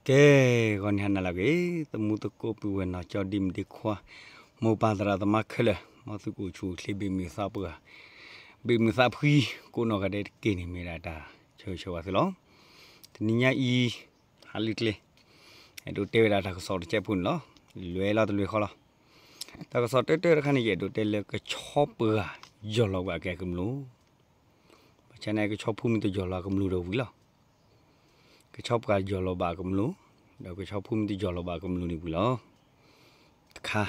ကဲ, ဂီၤနံၤဟါနၤလၢအဂ့ၤ, သမူသကိးပုၢ်ဝဲၢ်နီၢ်ကၠီဒံမုၣ်ဒံခွါ, မိၢ်ပၢ်သရၣ်သမါခဲလၢာ်, မ်သုကအိၣ်ဆူၣ်အိၣ်ချ့ ဘ့ၣ်မုၢ်သးပှၢ်, ဘ့ၣ်မုၢ်သးဖှံ, ကိးနီၢ်ဂၤဒဲးတက့ၢ်န့ၣ် မ့ၢ်ဒၣ်တၢ်ဆၢဂ့ၤဆၢဝါသုလီၤ. တနံၤညါအံၤ, ဟါလၢကျဲ, အဲၣ်ဒိးတဲဝဲဒၣ်တၢ်ကစီၣ်တစဲးဖိန့ၣ်လီၤ. လဲၤလီၤတလဲၤဃီလီၤ. တၢ်ကစီၣ်တၢတၢတခါန့ၣ် ယအဲၣ်ဒိးတဲလၢကဆီပှၤယီၢ်လီၤဘၣ်က့ၤအကမျၢၢ် ဘၣ်ဆၣ်န့ၣ် ကဆီဖိမ့ၢ်တယီၢ်လီၤအကမျၢၢ်ဒီးဝံၤလီၤ. ကဆီပှၤယီၢ်လီၤဘၣ်အကမျၢၢ်, ဒီးကဆီဖိမ့ၢ်တယီၢ်လီၤဘၣ်အကမျၢၢ်န့ၣ်ဝံၤလီၤ. တခါ,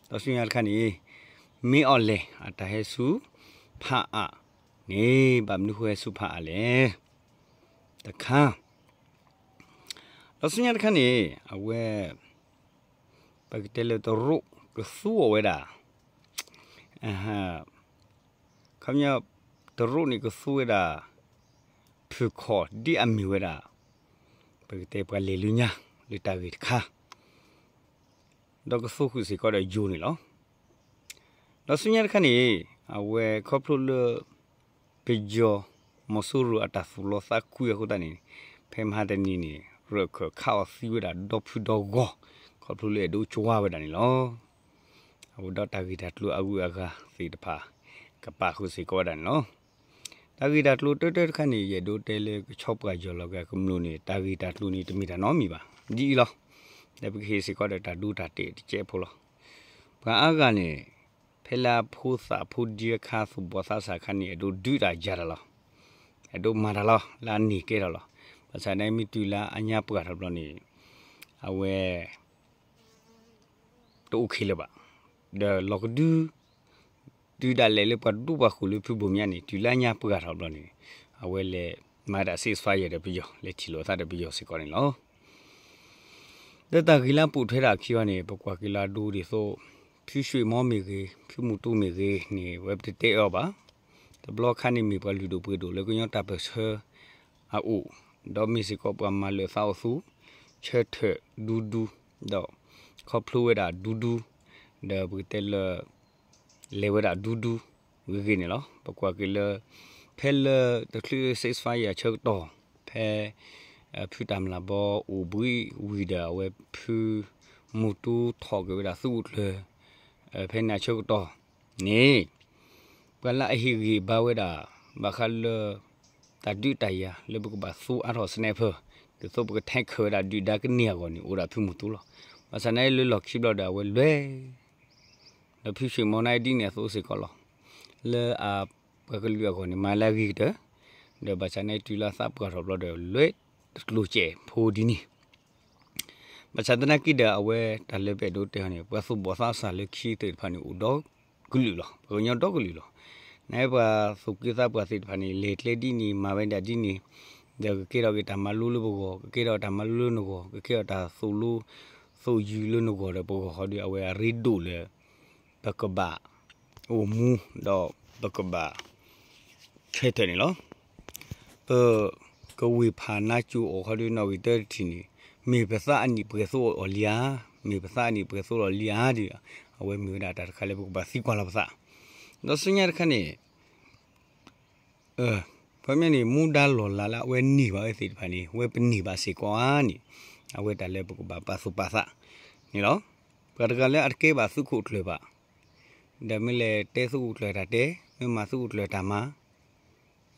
ဒီးဆူညါတခါန့ၣ်, မ့ၢ်အီၤလဲၣ်အတၢ်ဟဲဆူဖးအါန့ၣ် ဘၣ်မနုၤဃိဟဲဆူဖးအါလဲၣ်. တခါ, ဒီးဆူညါတခါန့ၣ်, အဝဲ ပကတဲလၢတရူးကသူအီၤဝဲဒၣ်, ခီပညီ, တရူးန့ၣ်ကသူဝဲဒၣ် ဖုၣ်ခီၣ်ဒ်အမ့ၢ်ဝဲဒၣ်, ပကတဲပှၤလဲၤလၢညါလၢတၢ်ဂ့ၢ်တခါ, ဒီးကသူဃုာ်စ့ၢ်ကီးဒီးယိၤန့ၣ်လီၤ. ဒီးဆူညါတခါန့ၣ်, အဝဲခီဖျိလၢ ပယီၤမီၤစိရိၤအတၢ်သူၣ်လီသးကွံအဃိသတးန့ၣ်, ဖဲမဟါတနံၤန့ၣ် ရၢၢ်ခၢၣ်ခးအီၤသံဝဲဒၣ်ဒီဖုဒီဂီၢ်, ခီဖျိလၢအဲၣ်ဒိးကွၢ်ဝဲဒၣ်န့ၣ်လီၤ. အဝဲဒီးတၢ်ဂ့ၢ်တၢ်ကျိၤအဂုၤအဂၤသ့ၣ်တဖၣ် ကပာ်ဃုာ်စ့ၢ်ကီးဝဲဒၣ်န့ၣ်လီၤ. တၢ်ဂ့ၢ်တၢ်ကျိၤတၢတၢတခါန့ၣ် ယအဲၣ်ဒိးတဲလၢကဆီပှၤယီၢ်လီၤက့ၤအကမျၢၢ်န့ၣ် တၢ်ဂ့ၢ်တၢ်ကျိၤန့ၣ်တမ့ၢ်တၢ်နီတမံၤဘၣ်, ဒ်အံၤလီၤ. ဒီးပကဟ့ၣ်စ့ၢ်ကီးဒီးတၢ်ဒိတၢ်တဲာ်တစဲးဖိလီၤ. ပှၤအါဂၤန့ၣ်, ဖဲလၢအဖိသၣ်ဖိဒံအခါ သူၣ်ဘီၣ်သးစၢ်အခါန့ၣ် အဲၣ်ဒိးဒုးတၢ်ယၤတၢ်လီၤ. အဲၣ်ဒိးမၤတၢ်လီၤ လၢအန့ၢ်ကဲထီၣ်လီၤ. ဘၣ်ဆၣ်န့ၣ်မ့ၢ်တုၤလၢအညါပှၢ်ထီၣ်ဘျီန့ၣ်, အဝဲ တအိၣ်ခ့လၢၤဘၣ်. ဒီးလီၤကဒု တုၤဒၣ်လဲာ်လၢပှၤဒူပှၤဃိၣ်လၢဖုဘိၣ်မၠါန့ၣ် တုၤလၢညါပှၢ်ထီၣ်ဘျီန့ၣ်, အဝဲလဲၤမၤဒၣ် ceasefire ဒီးပယီၤ လဲၤထံၣ်လိာ်အသးဒီးပယီၤစ့ၢ်ကီးန့ၣ်လီၤ. ဒီးတၢ်ဂ့ၢ်လၢအပိာ်ထွဲဒၣ်အခံအီၤန့ၣ် ပကွၢ်က့ၤလၢအဒိဒ်သိး, ဖုရွှေမော်မ့ၢ်ဂ့ၤ, ဖုမူတူမ့ၢ်ဂ့ၤန့ၣ် ဝဲပတတဲအီၤဘၣ်. တဘျီခါန့ၣ်မ့ၢ်ပှၤလုၢ်ဒိၣ်ပှ့ၤဒိၣ်လၢကညီတၢ်ပၢၢ်ဆၢအအိၣ်, ဒီးမ့ၢ်စ့ၢ်ကီးပှၤမၤလၢာ်သးအိၣ်သူ, ဆၢထၢၣ်ဒူဒူ, ဒီးခီဖျိဝဲဒၣ်ဒူဒူ, ဒီးပကတဲလၢ လဲၤဝဲဒၣ်ဒူဒူဂ့ၤဂ့ၤန့ၣ်လီၤ. ပကွၢ်က့ၤလၢ ဖဲလၢတချုး ceasefire ဆၢကတီၢ်, ဖဲ ဖုတၢ်မျၢ်ဘီအိၣ်ဘှံးဝံၤဒီး အဝဲဖုမူတူထီၣ်က့ၤဝဲဒၣ်သုးခိၣ်ကျၢၢ်, ဖဲန့ၣ်အဆၢကတီၢ်န့ၣ်, ပှၤလၢအဟ့ၣ်ဂံၢ်ဘါဝဲဒၣ် ဘၣ်ဃးလၢ တၢ်ဒုးတၢ်ယၤလၢပကဘၣ်သူအါထီၣ် sniper, ဒ်သိးပကထဲးခၢၣ်ဝဲဒၣ်ဒုၣ်ဒါကန့ၢ်အဂီၢ်န့ၣ် အိၣ်ဒၣ်ဖုမူတူလီၤ. ဘၣ်ဆၣ်န့ၣ်လၢလီၢ်ခံဘျီဒီးအဝဲလဲၤ ဒီးဖုရွှေမော်န့ၣ်ဒ်န့ၣ်အသိးစ့ၢ်ကီးလီၤ. လၢအပှၤကလုာ်အဂီၢ်န့ၣ် မၤလၢအဂ့ၤကတၢၢ်, ဒီးဘၣ်ဆၣ်န့ၣ်တုၤလၢအသးပှၢ်ထီၣ်ဘျီဒီး လဲၤတကျိၤစဲးဖိဒ်န့ၣ်, ဘၣ်ဆၣ်သနာ်က့ဒီးအဝဲတၢ်လၢပအဲၣ်ဒိးတဲအီၤန့ၣ် ပှၤသူၣ်ဘီၣ်သးစၢ်လၢခံသ့ၣ်တဖၣ်န့ၣ်အိၣ်ဒီကလုာ်လီၤ. ပှၤကညီဒီကလုာ်လီၤ. န့ၣ်ပှၤသူၣ်က့သးပှၢ်သ့ၣ်တဖၣ်န့ၣ် လဲၤကျဲဒ်န့ၣ် မၤဝဲဒၣ်ဒ်န့ၣ်, ဒီးကကဲထီၣ်က့ၤတၢ်မၤလိလၢပဂီၢ်, ကကဲထီၣ်တၢ်မၤလိလၢနဂီၢ်, ကကဲထီၣ်တၢ်သိၣ်လိ သိၣ်ယုာ်လၢနဂီၢ်ဒီးပဂီၢ်ဃီဒီး အဝဲအရ့ဒိၣ်လၢ ပကဘၣ်အိၣ်မူ ဒီးပကဘၣ် ဆၢထၢၣ်န့ၣ်လီၤ. ပကဝ့ၢ်ဖးနါစိၤအိၣ်ဃီဒီးနီၣ်ဂံၢ်တၢတထံၣ်န့ၣ်, မ့ၢ်ပသးအနံၣ်ပှဲၤသိအီၤလံဧါ, မ့ၢ်ပသးအနံၣ်ပှဲၤသိလီၤလံဧါဒီး, အဝဲမ့ၢ်ဝဲဒၣ်တၢ်တခါလၢပကဘၣ်သံကွၢ်လီၤပသး. ဒီးဆူညါတခါန့ၣ် ခီပညီန့ၣ် မူဒါလီၢ်လၤလၢအဝဲန့ၢ်ဘၣ်ဝဲသ့ၣ်တဖၣ်န့ၣ် ဝဲပန့ၢ်ဘၣ်စ့ၢ်ကီးဧါန့ၣ်, အဝဲတၢ်လၢပကဘၣ်ပာ်သူၣ်ပာ်သးန့ၣ်လီၤ. ပှၤတဂၤလၢအတကဲဘၣ်သုးခိၣ်ကျၢၢ်ဘၣ်, ဒီးမ့ၢ်လဲၤတဲသုးခိၣ်ကျၢၢ်တၢ်တဲ, မ့ၢ်မၤသုးခိၣ်ကျၢၢ်တၢ်မၤ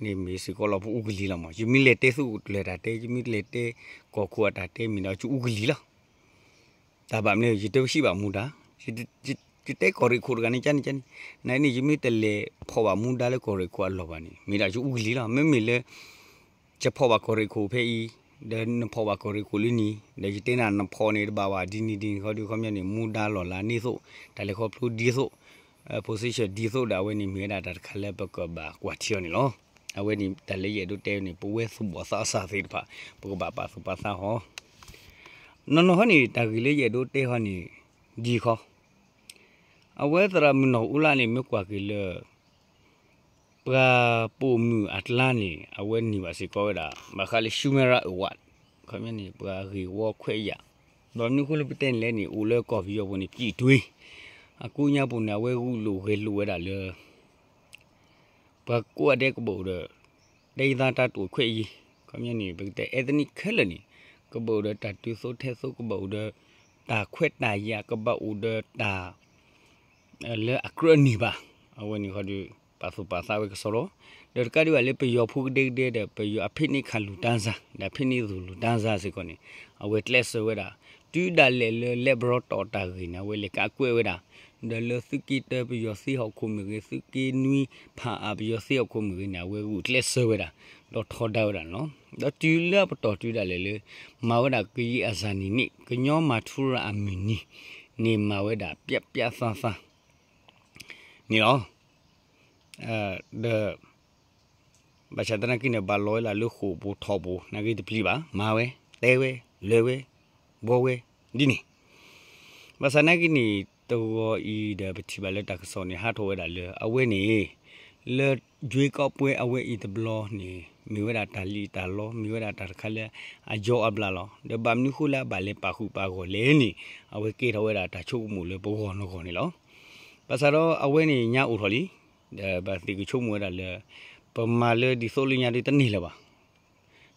န့ၣ်မ့ၢ်စ့ၢ်ကီးလီၤပအူကလံၤလီၤမး. ယမ့ၢ်လဲၤတဲသုးခိၣ်ကျၢၢ်တၢ်တဲ, ယမ့ၢ်တလဲၤတဲကီၢ်ခိၣ်အတၢ်တဲ မ့ၢ်ဒီးကအူကလံၤလီၤ. တၢ်ဘၣ်မနုၤ ယတဟံးဘၣ်မူဒါ, ယတဲကီၢ်ရ့ၣ်ခိၣ်တဂၤန့ၣ်ကန့ၣ်ကန့ၣ်, နန့ၣ် ယမ့ၢ်တလဲၤဖီၣ်ဘၣ်မူဒါလၢကီၢ်ရ့ၣ်ခိၣ်အလီၢ်ဘၣ်န့ၣ် မ့ၢ်ဒၣ်ကအူကလံၤလီၤ. မ့မ့ၢ်လၢ ယဖီၣ်ဘၣ်ကီၢ်ရ့ၣ်ခိၣ်ဖဲအံၤ, ဒီးနဖီၣ်ဘၣ်ကီၢ်ရ့ၣ်ခိၣ်လၢန့ၣ်, ဒီးယတဲနၤနဖီၣ်န့ၣ်တဘၣ်ဘၣ်ဒ်န့ၣ်ဒ်န့ၣ်ဃီဒီး ခီပညီန့ၣ် မူဒါလီၢ်လၤန့ၣ်သိး, တၢ်လဲၤခီဖျိဒ်သိး, position ဒ်သိးဒီးအဝဲန့ၣ်မ့ၢ်ဝဲဒၣ်တၢ်တခါလၢပကဘၣ်ကွၢ်ထံအီၤန့ၣ်လီၤ. အဝဲန့ၣ်တၢ်လၢယအဲၣ်ဒိးတဲန့ၣ် ပဝဲသူၣ်ဘီၣ်သးစၢ်သ့ၣ်တဖၣ် ပကဘၣ်ပာ်သူၣ်ပာ်သးဟီ နီၢ်နီၢ်ဟီန့ၣ် တၢ်ဂ့ၢ်လၢယအဲၣ်ဒိးတဲဟီန့ၣ် ဒ်ဃီ, အဝဲသရၣ်မုၣ်နီၢ်အူလၣ်န့ၣ် မ့ၢ်ကွၢ်က့ၤလၢ ပှၤပိာ်မုၣ်အကျါန့ၣ် အဝဲန့ၢ်ဘၣ်စ့ၢ်ကီးဝဲဒၣ် ဘၣ်ဃးလၢ Shumera Award ခီပညီန့ၣ် ပှၤဂ့ၢ်ဝီခွဲးယာ်, ဒီးမနုၤအဃိလၢပတဲန့ၣ်လဲၣ်န့ၣ် အိၣ်လၢကီၢ်ပယီၤပူၤန့ၣ် ပျံၤတွ့, အကိးညါပူၤန့ၣ် အဝဲဂုာ်လိာ်ဂဲၤလိာ်ဝဲဒၣ်လၢ ပှၤကိးဂၤဒဲးကဘၣ်အိၣ်ဒီး တိုင်းရင်းသားတန်းတူညီအခွင့်အရေး, ခီပညီန့ၣ် ပကတဲ ethnic ခဲလၢာ်န့ၣ် က ကဘၣ်အိၣ်ဒီးတၢ်တုၤသိထဲသိ ကဘၣ်အိၣ်ဒီးတၢ်ခွဲးတၢ်ယာ် ကဘၣ်အိၣ်ဒီးတၢ် လၢအကြၢးန့ၢ်ဘၣ်, အဝဲန့ၣ်ဃီဒီး ပာ်သူၣ်ပာ်သးဝဲကစီဒီ, ဒီးတကးဒံးဘၣ်လၢပယီၤဖိကဒဲကဒဲဒီး ပယီၤအဖံးန့ၢ်ခးလူၤတၢ်စၢ် ဒီးအဖံးန့ၢ်သူၣ်လူၤတၢ်စၢ်စ့ၢ်ကီးန့ၣ် အဝဲကျဲးစၢးဝဲဒၣ် တုၤဒၣ်လဲာ်လၢလဲၤဘရီတီၣ်တၢ်ဂ့ၢ်န့ၣ် အဝဲလဲၤကအကွဲးဝဲဒၣ်, ဒီးလၢသုးက့တၢပယီၤသ့ဟီၣ်ခိၣ်မ့ၢ်ဂ့ၤ သုးက့နွံဖးအါပယီၤသ့ဟီၣ်ခိၣ်မ့ၢ်ဂ့ၤန့ၣ် အဝဲဂုာ်ကျဲးစၢးဝဲဒၣ် ဒီးထီဒါဝဲဒၣ်န့ၣ်လီၤ. ဒီးတုၤလၢအပတီၢ်တုၤဒၣ်လဲာ်လၢ မၤဝဲဒၣ်ကယံာ်အစၢ်နံၤန့ၣ် ကညီမၤထူရၤအမုၢ်နံၤန့ၣ် မၤဝဲဒၣ်ပျးပျးသးသး န့ၣ်လီၤ. ဒီး ဘၣ်ဆၣ်သနာ်က့န့ၣ် ဘၣ်လီၤဝဲဒၣ်လၢဃိာ်ပူၤထီၣ်ပူၤ နာ်က့တပျံၤဘၣ် မၤဝဲ တဲဝဲ လၢာ်ဝဲ ဘှီဝဲ ဒ်န့ၣ်. ဘၣ်ဆၣ်နာ်က့န့ၣ် တဂီၤအံၤဒီးပထံၣ်ဘၣ်လၢတၢ်ကစီၣ်န့ၣ် ဟးထီၣ်ဝဲဒၣ်လၢ အဝဲန့ၣ် လၢယွ့ကီးပွဲအဝဲအံၤတဘျီန့ၣ် မ့ၢ်ဝဲဒၣ်တၢ်လံၣ်တၢ်လီ မ့ၢ်ဝဲဒၣ်တၢ်တခါလၢအယီအဘျးလီၤ. ဒီးဘၣ်မနုၤဃိလၢအဘၣ်လဲၤပာ်ဃုာ်ပာ်ဂီၢ်လဲၣ်န့ၣ် အဝဲကဲထီၣ်ဝဲဒၣ်တၢ်ဆိကမိၣ်လၢပဂီၢ်နဂီၢ်န့ၣ်လီၤ. ဘၣ်ဆၣ်ဒီးအဝဲန့ၣ်ညါအိၣ်ထီၣ်လံ ဒီးဘၣ်သ့ၣ်ကဆိကမိၣ်ဝဲဒၣ်လၢ ပမၤလၢဒ်သိးလၢညါဒ်တန့ၢ်လၢၤဘၣ်.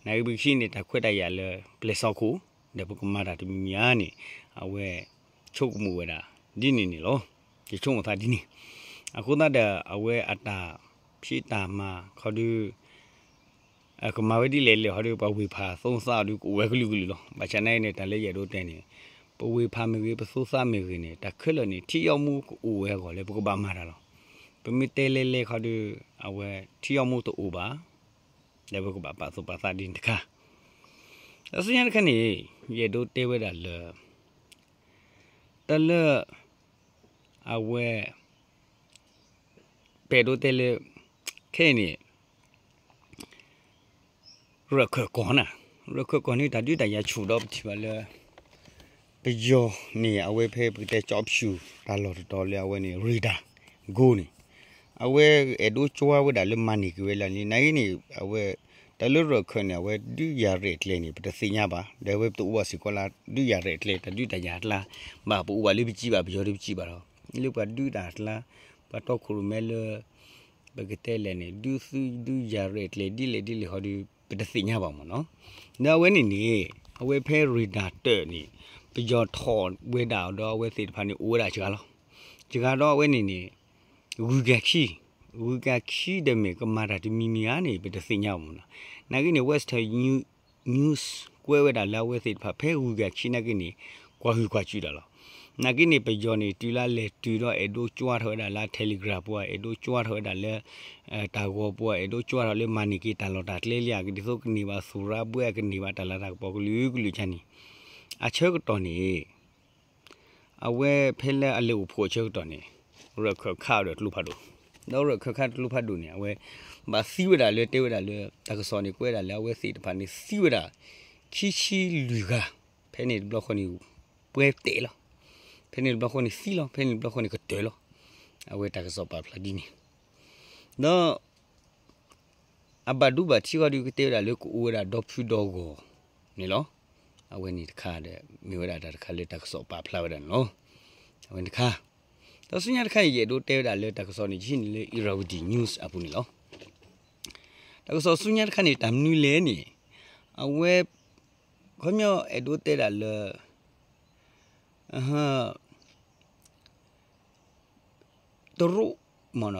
နာ်က့ပကဟံးန့ၢ်တၢ်ခွဲးတၢ်ယာ်လၢပျဲၢ်စီခိၣ် ဒီးပကမၤတၢ်တမံၤမံၤဧါန့ၣ် အဝဲဆိကမိၣ်ဝဲဒၣ် ဒ်န့ၣ်န့ၣ်လီၤ. ယဆိကမိၣ်သးဒ်န့ၣ် အဃိသတးဒီးအဝဲအတၢ်ဖံးတၢ်မၤခီဒု ကမၤဝဲဒ်လဲၣ်လဲၣ်ဟီဒု ပှၤဝ့ၢ်ဖးသိသးအီၤဒုကအိၣ်ဝဲကလုာ်ကလုာ်လီၤ. ဘၣ်ဆၣ်နာ်အံၤန့ၣ် တၢ်လၢယအဲၣ်ဒိးတဲန့ၣ် ပဝ့ၢ်ဖးမ့ၢ်ဂ့ၤ ပသိသးမ့ၢ်ဂ့ၤန့ၣ် တၢ်ခဲလၢာ်န့ၣ် ထံအီမူကအိၣ်ဝဲအဂီၢ်လၢပကဘၣ်မၤတၢ်လီၤ. ပမ့ၢ်တဲလဲၤလဲၤခီဒု အဝဲထံအီမူတအိၣ်ဘၣ်. ဒီးပကဘၣ်ပာ်သူၣ်ပာ်သးဒ်န့ၣ်တခါ ဒီးဆူညါတခါန့ၣ် ယအဲၣ်ဒိးတဲဝဲဒၣ်လၢ တၢ်လၢ အဝဲ ပအဲၣ်ဒိးတဲလၢ ခဲအံၤန့ၣ် ရၢၢ်ခၢၣ်ကီၢ်နၤ, ရၢၢ်ခၢၣ်ကီၢ်န့ၣ် တၢ်ဒုးတၢ်ယၤဆူၣ်ဒီးပထံၣ်ဘၣ်လၢ ပယီၤန့ၣ် အဝဲဖဲပကတဲကၠီဖၠူၣ်တၢ်လီၢ်တတီၤလၢအဝဲန့ၣ် ရ့ၣ်ဒၢၣ် ကိန့ၣ် အဝဲအဲၣ်ဒိးကၠီဝဲဒၣ်လၢမၤန့ၢ်က့ၤဝဲလၢန့ၣ် နာ်က့န့ၣ် အဝဲ တၢ်လၢရၢၢ်ခၢၣ်န့ၣ် အဝဲဒုးယၤရဲၣ်ကျဲၤန့ၣ် ပတသ့ၣ်ညါဘၣ် ဒီးအဝဲပတအိၣ်ဘၣ်စ့ၢ်ကီးလၢ ဒုးယၤရဲၣ်ကျဲၤ တၢ်ဒုးတၢ်ယၤအကျါဘၣ် ပအိၣ်ဘၣ်လၢပကံဘၣ် ပယီၤလၢပကံဘၣ်လီၤ. လၢပှၤဒုးတၢ်အကျါ ပှၤတီခိၣ်ရိၣ်မဲလၢ ပကတဲလဲၣ်န့ၣ် ဒုးသုဒုးယၤရဲၣ်ကျဲၤဒ်လဲၣ်ဒ်လဲၣ်ဟီဒုး ပတသ့ၣ်ညါဘၣ်မ့ၢ်နီၤ. ဒီးအဝဲန့ၣ်န့ၣ် အဝဲဖဲရ့ၣ်ဒၢၣ်တၢၣ်န့ၣ် ပယီၤထီၣ်ဝဲဒၣ်ဒီးအဝဲသ့ၣ်တဖၣ်န့ၣ် အိၣ်ဝဲဒၣ်စှၤလီၤ. စှၤဒီးအဝဲန့ၣ်န့ၣ် ဂုၤကၤခံ ဂုၤကၤခံဒီးမ့ၢ်ကမၤတၢ်တမံၤမံၤဧါန့ၣ် ပတသ့ၣ်ညါဘၣ်မ့ၢ်နီၤ. နာ်က့န့ၣ် Western News ကွဲးဝဲဒၣ်လၢအဝဲသ့ၣ်တဖၣ် ဖဲဂုၤကၤခံနာ်က့န့ၣ် ကွၢ်ဟုၣ်ကွၢ်စူၣ်တၢ်လီၤ. နာ်က့န့ၣ် ပယီၤန့ၣ် တုၤလၢလဲၤတုၤဒီးအဲၣ်ဒိးကၠွထီၣ်ဝဲဒၣ်လၢ Telegram ပူၤ အဲၣ်ဒိးကၠွထီၣ်ဝဲဒၣ်လၢ တၢ်ဂီၤပူၤ အဲၣ်ဒိးကၠွထီၣ်လၢမၤန့ၢ်က့ၤတၢ်လီၢ်တၢ်ကျဲလံ အကဒ်သိးကန့ၢ်ဘၣ်သူၣ်ရၣ်ဘှဲ အကန့ၢ်ဘၣ်တၢ်လၤတၢ်ကပီၤကလုာ်ကလုာ်ကါန့ၣ် အဆၢကတီၢ်န့ၣ် အဝဲဖဲလၢအလဲၤအိၣ်ဖှိၣ်အဆၢကတီၢ်န့ၣ် ရၢၢ်ခၢၣ်ခးအီၤဒီးကျိဖးဒိၣ်, ဒီးရၢၢ်ခၢၣ်ခးဒီးကျိဖးဒိၣ်န့ၣ် အဝဲ ဘၣ်သံဝဲဒၣ်လၢတဲဝဲဒၣ်လၢ တၢ်ကစီၣ်န့ၣ် ကွဲးဒၣ်လၢအဝဲသ့ၣ်တဖၣ်န့ၣ်သံဝဲဒၣ် ခံဆံလွံၢ်ဂၤ, ဖဲန့ၣ်တဘျီဃီန့ၣ် ပှဲၤတဲာ်လီၤ, ဖဲန့ၣ်တဘျီဃီန့ၣ်သံလီၤ, ဖဲန့ၣ်တဘျီဃီန့ၣ်ကတၢၢ်လီၤ, အဝဲတၢ်ကစီၣ်ပာ်ဖျါဒ်န့ၣ်, ဒီး အဘၣ်ဒူဘၣ်ထံးဃီဒီးကတဲဝဲဒၣ်လၢကအိၣ်ဝဲဒၣ်ဒီဖုဒီဂီၢ်န့ၣ်လီၤ. အဝဲန့ၣ်တခါဒီး မ့ၢ်ဝဲဒၣ်တၢ်တခါလၢတၢ်ကစီၣ်ပာ်ဖျါဝဲဒၣ်န့ၣ်လီၤ. အဝဲန့ၣ်တခါ, ဒီးဆူညါတခါအံၤ ယအဲၣ်ဒိးတဲဝဲဒၣ်လၢတၢ်ကစီၣ်န့ၣ် ယဟံးန့ၢ်လၢ Irrawaddy News အပူၤန့ၣ်လီၤ. တၢ်ကစီၣ်ဆူညါတခါန့ၣ် တၢ်မနုၤလဲၣ်န့ၣ်, အဝဲ ခီပညီအဲၣ်ဒိးတဲဒၣ်လၢ တရူး,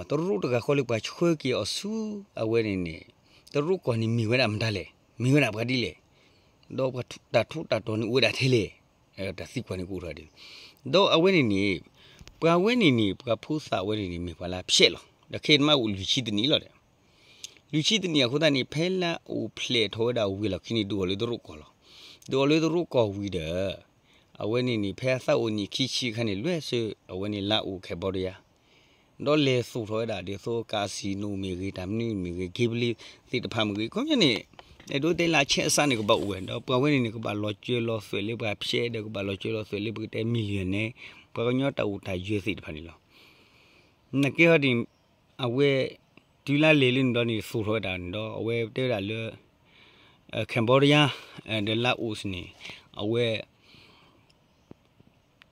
တရူးတဂၤဃီလၢပှၤဆှၢက့ၤအီၤဆူအဝဲန့ၣ်န့ၣ်, တရူးကီၢ်န့ၣ်မ့ၢ်ဝဲဒၣ်မတၤလဲၣ်, မ့ၢ်ဝဲဒၣ်ပှၤဒ်လဲၣ်, ဒီးပှၤတၢ်ထူးတၢ်တီၤန့ၣ်အိၣ်ဝဲဒၣ်ထဲလဲၣ်, တၢ်သံကွၢ်န့ၣ်ကအိၣ်ထီၣ်ဒ်, ဒီးအဝဲန့ၣ်န့ၣ်, ပှၤဝဲန့ၣ်န့ၣ် ပှၤဖိသၣ်ဝဲန့ၣ်န့ၣ် မ့ၢ်ပှၤလၢဖျဲးလီၤ, ဒီးခဲအံၤမးအိၣ်လွံၢ်ဆံတနံၣ်လီၤဒီး လွံၢ်ဆံတနံၣ်အဃိသတးန့ၣ် ဖဲလၢအအိၣ်ဖျဲးထီၣ်ဝဲဒၣ်ဝံၤလီၢ်ခံန့ၣ် ဒုးအီၤလၢတရူးကီၢ်လီၤ. ဒုးအီၤလၢတရူးကီၢ်ဝံၤဒီး အဝဲန့ၣ်န့ၣ် ဖဲအသးအိၣ်နံၣ်ခံဆံအခါန့ၣ် လွဲၢ်ဆၢအဝဲန့ၣ်လၢအအိၣ် Cambodia ဒီးလဲၤသိးထီၣ်ဝဲဒၣ်ဒ်သိး casino မ့ၢ်ဂ့ၤ တၢ်မနုၤမ့ၢ်ဂ့ၤ gambling သ့ၣ်တဖၣ်မ့ၢ်ဂ့ၤ ခီပညီန့ၣ် အဲၣ်ဒိးတဲလၢအဆဲးအစးန့ၣ်ကဘၣ်အိၣ်ဝဲ ဒီးပှၤဝဲန့ၣ်န့ၣ် ကဘၣ်လီၤစၢၤလီၤသွဲၣ်လၢပှၤဖျဲးဒီး ကဘၣ်လီၤစၢၤလီၤသွဲၣ်လၢပကတဲ millionaire ပှၤကညီတၢ်အိၣ်တၢ်ယၢၤသ့ၣ်တဖၣ်န့ၣ်လီၤ. နာ်က့ဟီဒ် အဝဲ တုၤလၢလဲၤလၢန့ၣ်ဒီးန့ၣ် သိးထီၣ်ဝဲဒၣ်န့ၣ်ဒီး အဝဲတဲဝဲဒၣ်လၢ Cambodia ဒီး Laos န့ၣ် အဝဲ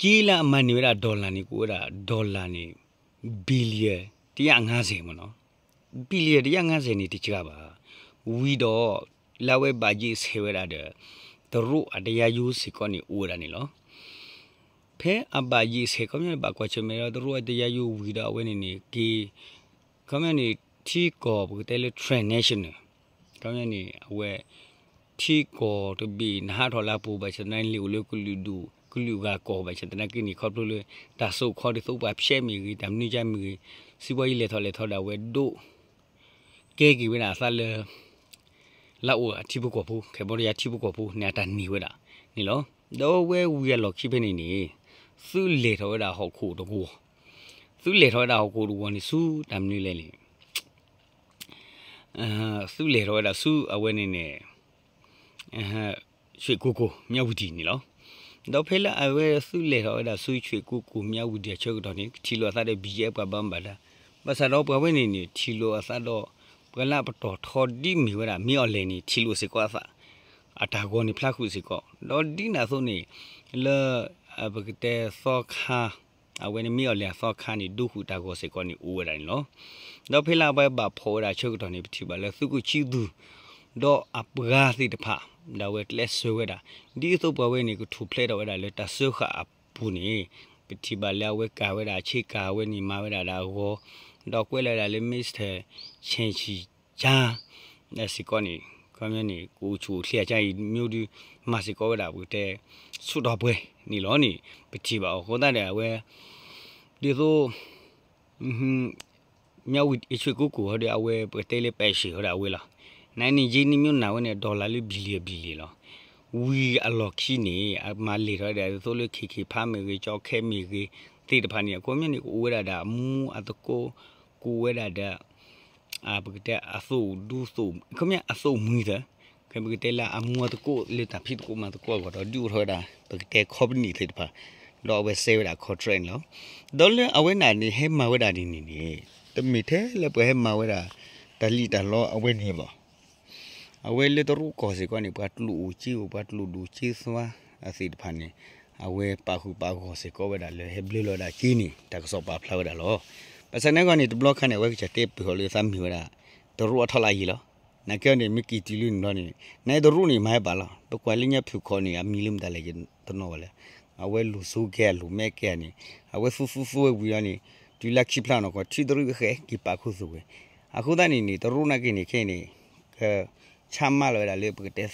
က့လၢအမၤန့ၢ်ဝဲဒၣ် dollar န့ၣ် ကအိၣ်ဝဲဒၣ် dollar န့ၣ် billion တရာငါးဆယ် မ့ၢ်နီၤ, billion တရာငါးဆယ် န့ၣ် တစှၤဘၣ်. ဝံၤဒီး လၢအဝဲဘၣ်ယ့ၣ်ဆဲးဝဲဒၣ်ဒီး တ တရူးအတယါယိစ့ၢ်ကီးန့ၣ် အိၣ်ဝဲဒၣ်န့ၣ်လီၤ. ဖဲအဘၣ်ယံာ်ဆဲး ခီပညီန့ၣ် ဘၣ်ကွၢ်ဆၢၣ်မဲာ်ဒီးတရူးအတယါယိဝံၤဒီး အဝဲန့ၣ်န့ၣ် က့ၤ ခီပညီန့ၣ် ထံကီၢ်ပကတဲလၢ transnational ခီပညီန့ၣ် အဝဲ ထံကီၢ်တဘ့ၣ် နဟးထီၣ်လၢအပူၤ ဘၣ်ဆၣ်သနာ်က့ လ့ၣ်အိၣ်လၢကလုာ်ဒူၣ် ကလုာ်ဂၤကီၢ် ဘၣ်ဆၣ်သနာ်က့န့ၣ် ခီဖျိလၢ တၢ်စိာ်ခီဒ်သိးပှၤဖျဲးမ့ၢ်ဂ့ၤ တၢ်မနုၤကါမ့ၢ်ဂ့ၤ စံးဘီယံာ်လဲၤထီၣ်လဲၤထီဒီး အဝဲဒိး ကဲက့ၤဝဲဒၣ်အသးလၢ လၢအိၣ်အထံဖိကီၢ်ဖိ Cambodia ထံဖိကီၢ်ဖိန့ၣ် အတၢ်န့ၢ်ဝဲဒၣ်န့ၣ်လီၤ. ဒီးဝဲဝံၤအလီၢ်ခံဖဲန့ၣ်န့ၣ် သုလဲၤထီၣ်ဝဲဒၣ်ဟီၣ်ခိၣ်တကဝီၤ, သုလဲၤထီၣ်ဝဲဒၣ်ဟီၣ်ခိၣ်တကဝီၤန့ၣ် ဆူတၢ်မနုၤလဲၣ်န့ၣ် သုလဲၤထီၣ်ဝဲဒၣ်ဆူအဝဲန့ၣ်န့ၣ် ရွှေကုက္ကို မြဝတီ န့ၣ်လီၤ. ဒီးဖဲလၢအဝဲသုလဲၤထီၣ်ဝဲဒၣ်ဆူ ရွှေကုက္ကို မြဝတီ အဆၢကတီၢ်န့ၣ် ကထံၣ်လိာ်အသးဒီး ဘံယဲ ပှၤဘၣ်မူဘၣ်ဒါ, ဘၣ်ဆၣ်ဒီးပှၤဝဲန့ၣ်န့ၣ် ထံၣ်လိာ်အသးဒီး ပှၤလၢအပတီၢ်ထီဒ်မ့ၢ်ဝဲဒၣ် မ့ၢ်အီၤလဲၣ်န့ၣ် ထံၣ်လိာ်စ့ၢ်ကီးအသး အတၢ်ဂီၤန့ၣ်ဖျါဃုာ်စ့ၢ်ကီး, ဒီးဒ်န့ၣ်အသိးန့ၣ် လၢ ပကတဲသီခါ အဝဲန့ၣ်မ့ၢ်အီၤလဲၣ်အသီခါန့ၣ် ဒိဃုာ်တၢ်ဂီၤစ့ၢ်ကီးန့ၣ် အိၣ်ဝဲဒၣ်န့ၣ်လီၤ. ဒီးဖဲလၢအဝဲဘၣ်ဖီၣ်ဝဲဒၣ်အဆၢကတီၢ်န့ၣ် ပထံၣ်ဘၣ်လၢသုးခိၣ်ဆံသူ ဒီးအပှၤသ့ၣ်တဖၣ် ဒီးအဝဲကျဲးစၢးဝဲဒၣ် ဒ်သိးပှၤဝဲန့ၣ် ကထူၣ်ဖျဲးထီၣ်ဝဲဒၣ်လၢတၢ်စၢဃာ်အပူၤန့ၣ် ပထံၣ်ဘၣ်လၢအဝဲကၤဝဲဒၣ်ဆ့ကၤဝဲန့ၣ် မၤဝဲဒၣ်ဒီးအဂီၤ, ဒီးကွဲးလီၤဝဲဒၣ်လၢ Mister Chen Shih ကါ စ့ၢ်ကီးန့ၣ် ခီပညီန့ၣ် ကအိၣ်ဆူၣ်အိၣ်ချ့အကါအံၤ မ့ၢ်ဒုး မၤစ့ၢ်ကီးဝဲဒၣ် ပကတဲ ဆူၣ်ထီၣ်ပှဲၤန့ၣ်လီၤန့ၣ် ပထံၣ်ဘၣ်အီၤအဃိသတးဒီး အဝဲ ဒ်သိး မြဝတီ ရွှေကုက္ကို ဟီဒီး အဝဲပကတဲလၢပဲာ်ဆံးဟီဒီးအဝဲလီၤ. နန့ၣ် ယ့နံၣ်မ့ၢ်နၤဝဲန့ၣ် dollar လၢ billion billion လီၤ. ဝံၤအလီၢ်ခံန့ၣ် အမၤလဲၤထီၣ်ဝဲဒၣ် ဒ်သိးလၢ ခ့ခ့ဖါမ့ၢ်ဂ့ၤ ကၠီခဲမ့ၢ်ဂ့ၤ သ့ၣ်တဖၣ်န့ၣ် အခီပညီန့ၣ် ကအိၣ်ဝဲဒၣ်ဒီးအမူအသကိး ကအိၣ်ဝဲဒၣ်ဒီး ပကတဲအသိၣ်ဒူသိၣ် ခီပညီအသိၣ်မှံသၢ ပကတဲလၢအမူအသကိးလၢတၢ်ဖံးသကိးမၤသကိးအဂီၢ်ဒီး ဒုးအိၣ်ထီၣ်ဝဲဒၣ် ပကတဲ company သ့ၣ်တဖၣ် ဒီးအဝဲစဲဝဲဒၣ် contract န့ၣ်လီၤ. ဒီးလၢအဝဲန့ၣ်န့ၣ် ဟဲမၤဝဲဒၣ်ဒ်န့ၣ်န့ၣ် တမ့ၢ်ထဲလၢပှၤဟဲမၤဝဲဒၣ် တၢ်လံၣ်တၢ်လီအဝဲန့ၣ်ဘၣ် အဝဲလၢတရူးကီၢ်စ့ၢ်ကီးန့ၣ် ပှၤကျိၣ်အိၣ်စ့အိၣ် ပှၤကျိၣ်ဒိၣ်စ့သွါအသ့ၣ်တဖၣ်န့ၣ် အဝဲပာ်ဃုာ်ပာ်ဂီၢ်စ့ၢ်ကီးဝဲဒၣ်လၢ ဟဲဘျၢလီၤဝဲဒၣ်စ့န့ၣ် တၢ်ကစီၣ်ပာ်ဖျါဝဲဒၣ်လီၤ. ဘၣ်ဆၣ်န့ၣ်အဂီၢ်န့ၣ် တဘျီခါန့ၣ် အဝဲကစၢ်တဲပၢၢ်အီၤလၢသးမ့ၢ်ဝဲဒၣ် တရူးအထီလၢအယံၤလီၤ. နာ်က့န့ၣ် မ့ၢ်က့ၤတုၤလၢန့ၣ်ဘျီန့ၣ် နတရူးန့ၣ်မၤဟဲဘၣ်လီၤ. ပကွၢ်လၢညါဖုၣ်ခီၣ်န့ၣ် အမံၤလၢမတၤလဲၣ် ယတနီၣ်ဘၣ်လၢ အဝဲလူၤစိကဲအလူၤမဲကဲန့ၣ် အဝဲသူသူသူဝဲဝံၤလီၤန့ၣ် တုၤလၢခံဖျါနီၢ်ကီၢ် ထံတရူးဃဲက့ၤပာ်ခူသူၣ်ဝဲ အဃိသတးန့ၣ်န့ၣ် တရူးနာ်က့န့ၣ် ခဲအံၤန့ၣ် က ဆါမါလီၤဝဲဒၣ်လၢပကတဲသ့တၢ်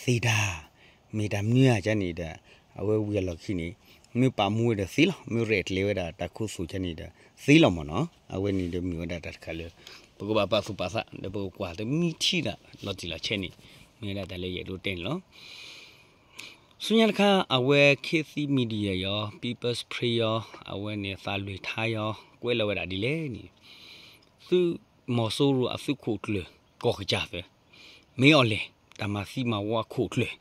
မ့ၢ်တၢ်မနုၤဧါကန့ၣ်ဒီး အဝဲဝံၤအလီၢ်ခံန့ၣ် မ့ၢ်ပာ်မူဝဲဒီးသ့လီၤ. မ့ၢ်ရဲၣ်ကျဲၤဝဲဒၣ်တၢ်ခူသူၣ်ကန့ၣ်ဒီး သ့လီၤမ့ၢ်နီၤ. အဝဲန့ၣ်ဒီးမ့ၢ်ဝဲဒၣ်တၢ်တခါလၢ ပကဘၣ်ပာ်သူၣ်ပာ်သး ဒီးပကကွၢ်တမံထံဒၣ်လီၤတံၢ်လီၤဆဲးန့ၣ် မ့ၢ်ဝဲဒၣ်တၢ်လၢယအဲၣ်ဒိးတဲန့ၣ်လီၤ. ဆူညါတခါ အဝဲ ခေတ်သစ် Media ယီၤ People's Spring ယီၤ အဝဲန့ၣ် သးလွံၢ်ထါယီၤ ကွဲးလီၤဝဲဒၣ်ဒ်လဲၣ်န့ၣ် သုးမီၤစိရိၤအသုးခိၣ်ကျၢၢ် ကီၢ်ကစၢ်သၢ မ့ၢ်အီၤလဲၣ် တၢ်မၤသံမၤဝီအခိၣ်ကျၢၢ်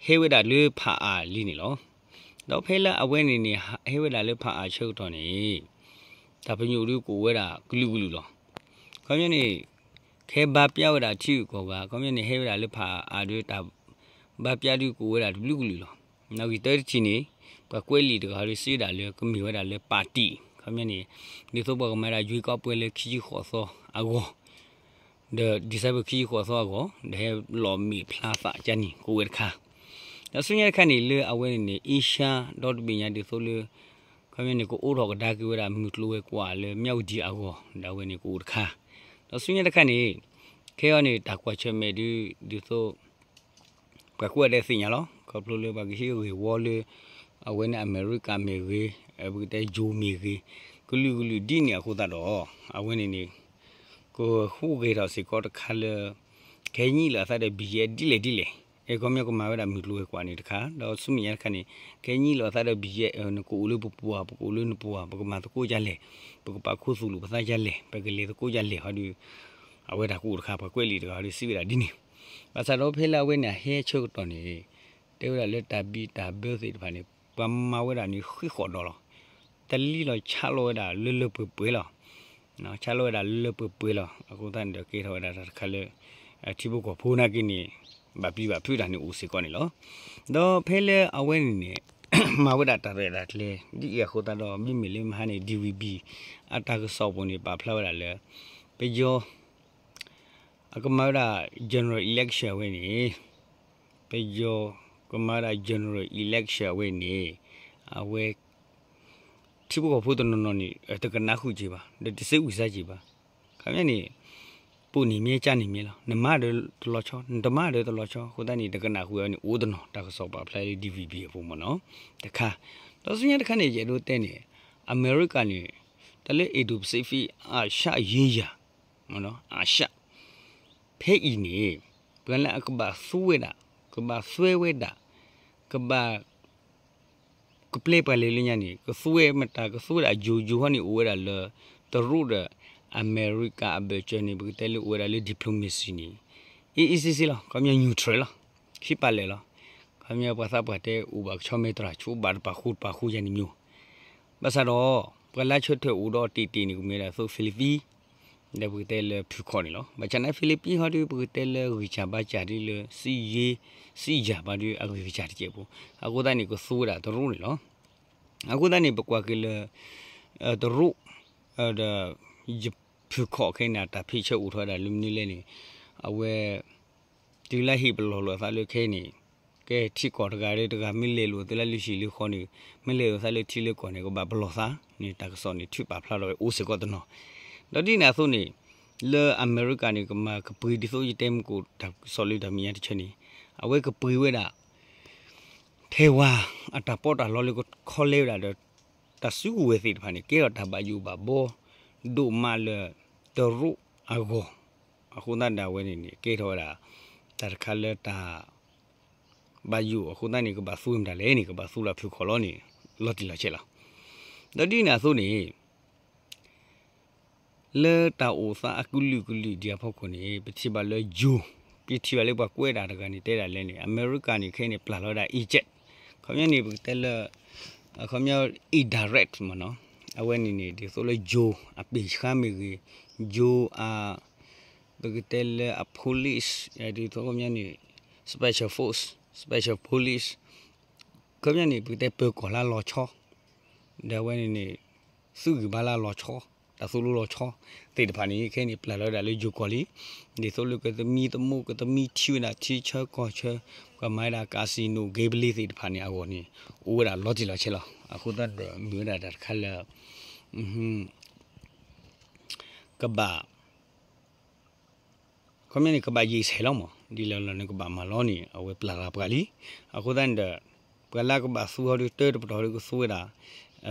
ဟဲဝဲဒၣ်လၢဖးအၣ်လံန့ၣ်လီၤ. ဒီးဖဲလၢအဝဲန့ၣ်န့ၣ် ဟဲဝဲဒၣ်လၢဖးအၣ်ဆၢကတီၢ်န့ၣ် တၢ်ပညိၣ်ဒုးကအိၣ်ဝဲဒၣ်ကလုာ်ကလုာ်လီၤ. ခီပညီန့ၣ် ကဟဲဘါပျါဝဲဒၣ်ထံဂုၤကီၢ်ဂၤ ခီပညီန့ၣ် ဟဲဝဲဒၣ်လၢဖးအၣ်ဒီးတၢ် ဘါပျါဒုးကအိၣ်ဝဲဒၣ်တဘျုးကလုာ်လီၤ. နီၣ်ဂံၢ်တၢတထံၣ်န့ၣ် ပှၤကွဲးလံာ်တဂၤဒီးစံးဝဲဒၣ်လၢကမ့ၢ်ဝဲဒၣ်လၢပၣ်တံၣ် ခီပညီန့ၣ် ဒ်သိးပှၤကမၤဝဲဒၣ်ယွံကီးပှဲၤလၢခံဆံဃိးသီအဂီၢ် ဒီး December ခံဆံဃိးသီအဂီၢ် ဒီးဟဲလီၤမ့ၢ်ဖျါသးကန့ၣ် ကအိၣ်ဝဲတခါ ဒီးဆူညါတခါန့ၣ် လၢအဝဲန့ၣ်န့ၣ် အ့ရှါဒီတဘ့ၣ်ညါဒ်သိးလၢ ခီပညီန့ၣ် ကအိးထီၣ်ကဒါက့ၤဝဲဒၣ်မုၢ်ကျိၤဝဲၤကွာ်လၢ မြဝတီ အဂီၢ် ဒီးအဝဲန့ၣ်ကအိၣ်တခါ ဒီးဆူညါတခါန့ၣ် ခဲအံၤန့ၣ် တၢ်ကွၢ်ဆၢၣ်မဲာ်ဒုး ဒ်သိး ပှၤကွၢ်ဒဲးသ့ၣ်ညါလီၤ. ခီဖျိလၢပှၤကဟ့ၣ်ဂ့ၢ်ဝီလၢ အဝဲန့ၣ်အမဲရကၤမ့ၢ်ဂ့ၤ ပကတဲယိၤမ့ၢ်ဂ့ၤ ကလုာ်ကလုာ်ဒ်န့ၣ်အဃိသတးဒီး အဝဲန့ၣ်န့ၣ် ကဟူးဂဲၤထီၣ်စ့ၢ်ကီးတခါလၢ ကဟဲညံးလီၤအသးဒီး ဘံယဲ ဒ်လဲၣ်ဒ်လဲၣ် အဲ ခီပညီကမၤဝဲဒၣ်မုၢ်ကျိၤဝဲၤကွာ်န့ၣ်တခါ ဒီးဆူမဲာ်ညါတခါန့ၣ် ကဟဲညံးလီၤအသးဒီး ဘံယဲ နကအိၣ်လၢပပူၤဧါ ပကအိၣ်လၢနပူၤဧါ ပကမၤသကိးဒ်လဲၣ် ပကပာ်ခူသူၣ်လိာ်ပသးဒ်လဲၣ် ပကလဲၤသကိးဒ်လဲၣ်ဟီဒီး အဝဲတၢ်ကအိၣ်တခါ ပှၤကွဲးလံာ်တဂၤဟီဒီးစံးဝဲဒၣ်ဒ်န့ၣ် ဘၣ်ဆၣ်ဒီးဖဲလၢအဝဲန့ၣ်အဟဲဆၢကတီၢ်န့ၣ် တဲဝဲဒၣ်လၢတၢ်ဘံၣ်တၢ်ဘၢသ့ၣ်တဖၣ်န့ၣ် ပှၤမၤဝဲဒၣ်န့ၣ်ဃံးဃီၣ်ဒီးလီၤ. တလံလီၤဆါလီၤဝဲဒၣ်လၢလၢပှဲၤပှဲၤလီၤ. ဆါလီၤဝဲဒၣ်လၢလၢပှဲၤပှဲၤလီၤ. အဃိသတးန့ၣ်ဒီးကဲထီၣ်ဝဲဒၣ်တၢ်တခါလၢ ထံဖိကီၢ်ဖိနာ်က့န့ၣ် ဘၣ်ပျံၤဘၣ်ဖုးတၢ်န့ၣ်အိၣ်စ့ၢ်ကီးန့ၣ်လီၤ. ဒီးဖဲလၢအဝဲန့ၣ်န့ၣ် မၤဝဲဒၣ်တၢ်ရဲၣ်တၢ်ကျဲၤ ဒ်အံၤအဃိသတးဒီး မ့မ့ၢ်လၢမဟါန့ၣ် DVB အတၢ်ကစီၣ်ပူၤန့ၣ် ပာ်ဖျါဝဲဒၣ်လၢ ပယီၤ အကမၤဝဲဒၣ် general election အဝဲန့ၣ် ပယီၤ ပမၤဝဲဒၣ် general election အဝဲန့ၣ် အဝဲ ထံဖိကီၢ်ဖိတနီၤနီၤန့ၣ် တကနၣ်ဃုာ်က့ၤဘၣ် ဒီးတစ့ဝံၤစၢ်က့ၤဘၣ်. ခီပညီန့ၣ် ပိာ်န့ၢ်မ့ၢ်ကၢ်န့ၢ်မ့ၢ်လီၤ. နမၤဒီးတလီၤဆီ နတမၤဒီးတလီၤဆီ အဃိသတးန့ၣ် တကနၣ်ဃုာ်အီၤန့ၣ် အိၣ်တနီၤ တၢ်ကစီၣ်ပာ်ဖျါလၢ D V B အပူၤမ့ၢ်နီၤ တခါ. ဒီးဆူညါတခါန့ၣ် ယအဲၣ်ဒိးတဲန့ၣ် အမဲရကၤန့ၣ် တၢ်လၢ Indo-Pacific အာရှရေးရာ မ့ၢ်နီၤ အာရှ ဖဲအံၤန့ၣ် ပှၤလၢအကဘၣ်သူဝဲဒၣ် ကဘၣ်သွဲဝဲဒၣ် ကဘၣ် ကပျဲပှၤလဲၤလၢညါန့ၣ် ကသူဝဲမတၤ ကသူဝဲဒၣ်ယိၤ ယိၤဟီန့ၣ် အိၣ်ဝဲဒၣ်လၢ တရူးဒီး အမဲရကၤအဘၢၣ်စၢၤန့ၣ် ပကတဲလၢအိၣ်ဝဲဒၣ်လၢ diplomacy န့ၣ် အ့ၣ်အ့ၣ်စ့စ့လီၤ. ခီပညီ neutral လီၤ. ခံပာ်လၢာ်လီၤ. ခီပညီ ပှၤသးပှၢ်တဲအိၣ်ဘၣ်ကဆီမဲာ်တြၢ် ဆိဘၣ်တပာ်ဃူတပာ်ဃူယၤန့ၣ်မ့ၢ် ဘၣ်ဆၣ်ဒီး ပှၤလၢဆၢထၢၣ်အိၣ်ဒီးတ့ၢ်တ့ၢ်န့ၣ် ကမ့ၢ်ဝဲဒၣ်သိး Philippines ဒီးပကတဲလၢဖုၣ်ခီၣ်န့ၣ်လီၤ. ဘၣ်ဆၣ်န့ၣ် Philippines ဟီဒီး ပကတဲလၢဂံၢ်စၢ်ဘါစၢ်ဒ်လၢ စံယ့ စံယၤဘၣ်ဒီးအဂံၢ်ကစၢ်တကဲးဖိ အဃိသတးန့ၣ် ကသူဝဲဒၣ်တရူးန့ၣ်လီၤ. အဃိသတးန့ၣ် ပကွၢ်က့ၤလၢ တရူး ဒီး ယဖုၣ်ခီၣ်ခဲအံၤန့ၣ် တၢ်ဖံးဆၢအိၣ်ထီၣ်ဝဲဒၣ်လၢမနုၤလဲၣ်န့ၣ် အဝဲ တုၤလၢဟ့ၣ်ပလီၢ်လိာ်အသးလၢခဲအံၤန့ၣ် ကဲထံကီၢ်တဂၤဒီးတဂၤ မ့ၢ်လဲၤလိာ်သးလၢလၢဟံၣ်လၢဃီန့ၣ် မ့ၢ်လဲၤလိာ်သးလၢထံလၢကီၢ်န့ၣ် ကဘၣ်ပလီၢ်သးန့ၣ် တၢ်ကစီၣ်န့ၣ် ထုးပာ်ဖျါထီၣ်ဝဲအိၣ်စ့ၢ်ကီးတနီၤ. ဒီးဒ်န့ၣ်အသိးန့ၣ် လၢအမဲရကၤန့ၣ် ကမၤကပှ့ၤဒ်သိးယတဲမုၢ်ကိၣ်တၢ်ကစီၣ်လၢတၢ်မဲာ်ညါတဆၢန့ၣ် အဝဲကပှ့ၤဝဲဒၣ် ထဲဝၤ အတၢ်ပီးတၢ်လီလၢကခီလဲဝဲဒၣ်ဒီး တၢ်စုကဝဲၤသ့ၣ်တဖၣ်န့ၣ် ကဲထီၣ်တၢ်ဘၣ်ယိၣ်ဘၣ်ဘီ ဒိၣ်မးလၢ တရူးအဂီၢ် အဃိသတးဒီးအဝဲန့ၣ်န့ၣ် ကဲထီၣ်ဝဲဒၣ် တၢ်တခါလၢတၢ် ဘၣ်ယိၣ်အဃိသတးန့ၣ် ကဘၣ်သူဝဲမတၤလဲၣ်န့ၣ် ကဘၣ်သူလၢဖုၣ်ခီၣ်လီၤန့ၣ် လီၤတံၢ်လီၤဆဲးလီၤ. ဒီးဒ်န့ၣ်အသိးန့ၣ် လၢတၢ်အိၣ်သးအကလုာ်ကလုာ်ဒ်အဖီခိၣ်န့ၣ် ပထံၣ်ဘၣ်လၢယိၤ ပထံၣ်ဘၣ်လၢပှၤကွဲးဒၣ်တဂၤန့ၣ် တဲဒၣ်လဲၣ်န့ၣ် အမဲရကၤန့ၣ် ခဲအံၤန့ၣ် ပျၢ်လီၤဝဲဒၣ် agent ခီပညီန့ၣ် ပကတဲလၢ ခီပညီ indirect မ့ၢ်နီၤ အဝဲန့ၣ်န့ၣ် ဒ်သိးလၢယိၤအပ့ၢ်ဆှါမ့ၢ်ဂ့ၤ ယိၤအ ပကတဲလၢအ police ဒ်သိးခီပညီန့ၣ် special force, special police ခီပညီန့ၣ် ပကတဲပၢၤကီၢ်လၢလီၤဆီ ဒီးအဝဲန့ၣ်န့ၣ် သုးဂံၢ်ဘါလၢလီၤဆီ တၢ်သိၣ်လိလီၤဆီသ့ၣ်တဖၣ်န့ၣ် ခဲအံၤန့ၣ် ပျၢ်လီၤဝဲဒၣ်လၢယိၤကီၢ်လံ. ဒ်သိးလၢကသမံသမိး ကသမံထံဝဲဒၣ်ထံဆၢကီၢ်ဆၢ ပှၤမၤဝဲဒၣ် casino gambling သ့ၣ်တဖၣ်န့ၣ်အဂီၢ်န့ၣ် အိၣ်ဝဲဒၣ်လီၤတံၢ်လီၤဆဲးလီၤ. အဃိသတးဒီး မ့ၢ်ဝဲဒၣ်တၢ်တခါလၢ ကဘၣ် ခီပညီန့ၣ် ကဘၣ်ယံာ်ဆဲးလီၤမး ဒ်လဲၣ်လီၤန့ၣ် ကဘၣ်မၤလီၤန့ၣ် အဝဲပျၢ်လီၤပှၤလံ. အဃိသတးန့ၣ်ဒီး ပှၤလၢကဘၣ်သူဟီဒီး တၢတပတီၢ်ဒီးကသူဝဲဒၣ်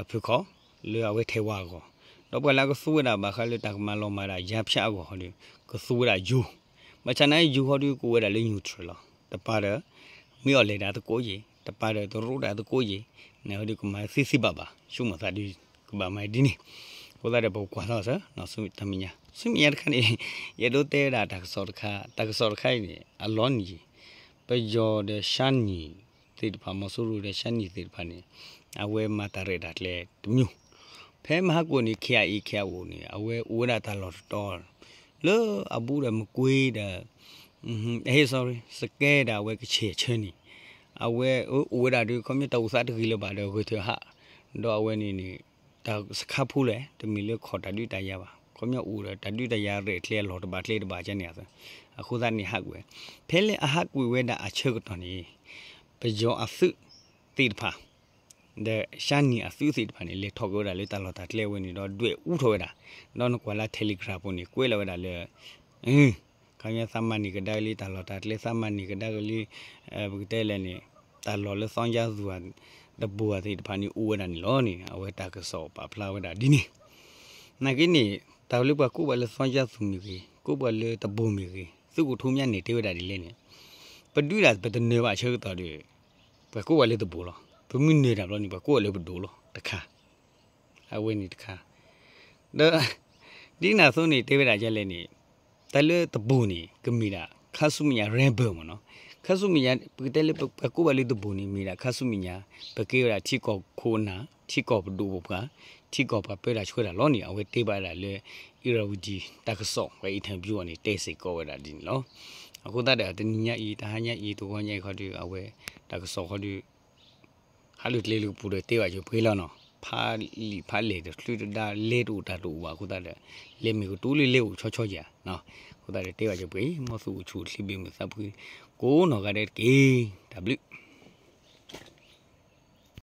ဖုၣ်ခီၣ် လၢအဝဲထဲဝၤအဂီၢ်, ဒီးပှၤလၢကသူဝဲဒၣ်ဘၣ်ဃးလၢတၢ်ကမၤလီၤမၤဒၣ်ယါဖၠးအဂီၢ်ဟီဒီး ကသူဝဲဒၣ်ယိၤ, ဘၣ်ဆၣ်န့ၣ်ယိၤဟီဒီးကအိၣ်ဝဲဒၣ်လၢ neutral လီၤ. တပၤဒီး မ့ၢ်အီၣ်လဲၣ်ဒၣ်သကိးယ့ၣ်, တပၤဒီးတရူးဒၣ်သကိးယ့ၣ်, န့ၣ်ဟီဒီးကမၤသ့သ့ဘၣ်ဘၣ် ဆိကမိၣ်သးဒီး ကဘၣ်မၤဒ်န့ၣ်, အဃိသတးဒီးပကကွၢ်ထီၣ်စၢၤ တၢ်မဲာ်ညါ, ဆူမဲာ်ညါတခါန့ၣ် ယအဲၣ်ဒိးတဲဝဲဒၣ်တၢ်ကစီၣ်တခါ, တၢ်ကစီၣ်တခါအံၤန့ၣ် အလီၤနံၤ ပယီၤဒီးရှါနံၤသ့ၣ်တဖၣ် မီၤစိရိၤဒီးရှါနံၤသ့ၣ်တဖၣ်န့ၣ် အဝဲမၤတၢ်ရဲၣ်တၢ်ကျဲၤတမံၤ, ဖဲမဟါကွံာ်န့ၣ် KIA KIO န့ၣ် အဝဲအိၣ်ဝဲဒၣ်တၢ်လီၢ်တတီၤ လၢအဘူးဒီးမကွ့ၤဒီး ဟ့ sorry စကဲဒီးအဝဲကဆဲးဆၢန့ၣ် အဝဲအိၣ်ဝဲဒၣ်ဒီး ခီပညီတၢ်အိၣ်သးတဂ့ၤလၢၤဘၣ်ဒီးဂဲၤထၢၣ်ဟး, ဒီးအဝဲန့ၣ်န့ၣ် တၢ်စခါဖိလဲၣ် တမ့ၢ်လၢခီၣ်တၢ်ဒုးတၢ်ယၤဘၣ်, ခီပညီအိၣ်ဒီးတၢ်ဒုးတၢ်ယၤရဲၣ်ကျဲၤအလီၢ်တဘၣ်ကျဲတဘၣ်ကန့ၣ်အသိး, အဃိသတးန့ၣ်ဟးကွံာ်ဝဲ, ဖဲလၢအဟးကွံာ်ဝဲဒၣ်အဆၢကတီၢ်န့ၣ် ပယီၤအသုးသ့ၣ်တဖၣ် ဒီးရှါနံၤအသုးသ့ၣ်တဖၣ်န့ၣ် လဲၤထီၣ်က့ၤဝဲဒၣ်လၢတၢ်လီၢ်တၢ်ကျဲဝဲန့ၣ်ဒီး ဒွဲၣ်အူထီၣ်ဝဲဒၣ်, ဒီးနကွၢ်လၢ Telegram ပူၤန့ၣ် ကွဲးလီၤဝဲဒၣ်လၢ ခီပညီသးမၤန့ၢ်ကဒါက့ၤလံတၢ်လီၢ်တၢ်ကျဲ သးမၤန့ၢ်ကဒါက့ၤလံ, ပကတဲလဲၣ်န့ၣ် တၢ်လီၢ်လၢသီကၠါသူၣ် တဘိသ့ၣ်တဖၣ်န့ၣ် အိၣ်ဝဲဒၣ်န့ၣ်လီၤန့ၣ် အဝဲတၢ်ကစီၣ်ပာ်ဖျါဝဲဒၣ်ဒ်န့ၣ်, နာ်က့န့ၣ် တၢ်လၢပှၤကိးဘၣ်လၢသီကၠါသူၣ်မ့ၢ်ဂ့ၤ ကိးဘၣ်လၢတဘိမ့ၢ်ဂ့ၤ သုးခိၣ်ထူမၠါန့ၣ်တဲဝဲဒၣ်ဒ်လဲၣ်န့ၣ်, ပဒုးဒၣ်ပတနၢၤဘၣ်အဆၢကတီၢ်ဒီး ပှၤကိးဘၣ်လၢတဘိလီၤ, ပမ့ၢ်နၢၤတၢ်ဘျီန့ၣ် ပှၤကိးဘၣ်လၢပဒိၣ်လီၤ တခါ အဝဲန့ၣ်တခါ, ဒီး ဒ်န့ၣ်အသိးန့ၣ် တဲဝဲဒၣ်ဒ်လဲၣ်န့ၣ်, တၢ်လၢတဘိန့ၣ် ကမ့ၢ်ဒၣ် ခါဆူမဲာ်ညါ rebel မ့ၢ်နီၤ, ခါဆူမဲာ်ညါ ပကတဲလၢပှၤကိးဘၣ်လၢတဘိန့ၣ် မ့ၢ်ဒၣ်ခါဆူမဲာ်ညါ ပကဲဝဲဒၣ်ထံကီၢ်ခိၣ်နၢ် ထံကီၢ်ပဒိၣ်ပပှၢ် ထံကီၢ်ပှၤပၢတၢ်ဆှၢတၢ်လီၤန့ၣ် အဝဲတဲဘၣ်ဝဲဒၣ်လၢ Irrawaddy တၢ်ကစီၣ် ပှၤ interview အီၤန့ၣ် တဲစ့ၢ်ကီးဝဲဒၣ်ဒ်န့ၣ်လီၤ. အဃိသတးဒီး တနံၤညါအံၤ တဟါညါအံၤ တဂီၤညါအံၤခီဒီး အဝဲ တၢ်ကစီၣ်ခီဒီး ဟးလၢကျဲလၢကပူၤဒီးတဲဘၣ်ကၠိပှ့ၤလီၤနီၤ, ဖးလံာ်ဖးလဲၢ်တချုးတဒါလဲၤတအိၣ်တၢ်တအိၣ်ဘၣ်အဃိသတးဒီး လဲၤမ့ၢ်ကတိၤလၢလဲၤအိၣ်ဆီဆီယၤ, အဃိသတးဒီးတဲဘၣ်ကၠိပှ့ၤ မ်သုအိၣ်ဆူၣ်အိၣ်ချ့ဘၣ်မုာ်သးဖှံ ကိးနီၢ်ဂၤဒဲးတက့ၢ်. တၢ်ဘျုး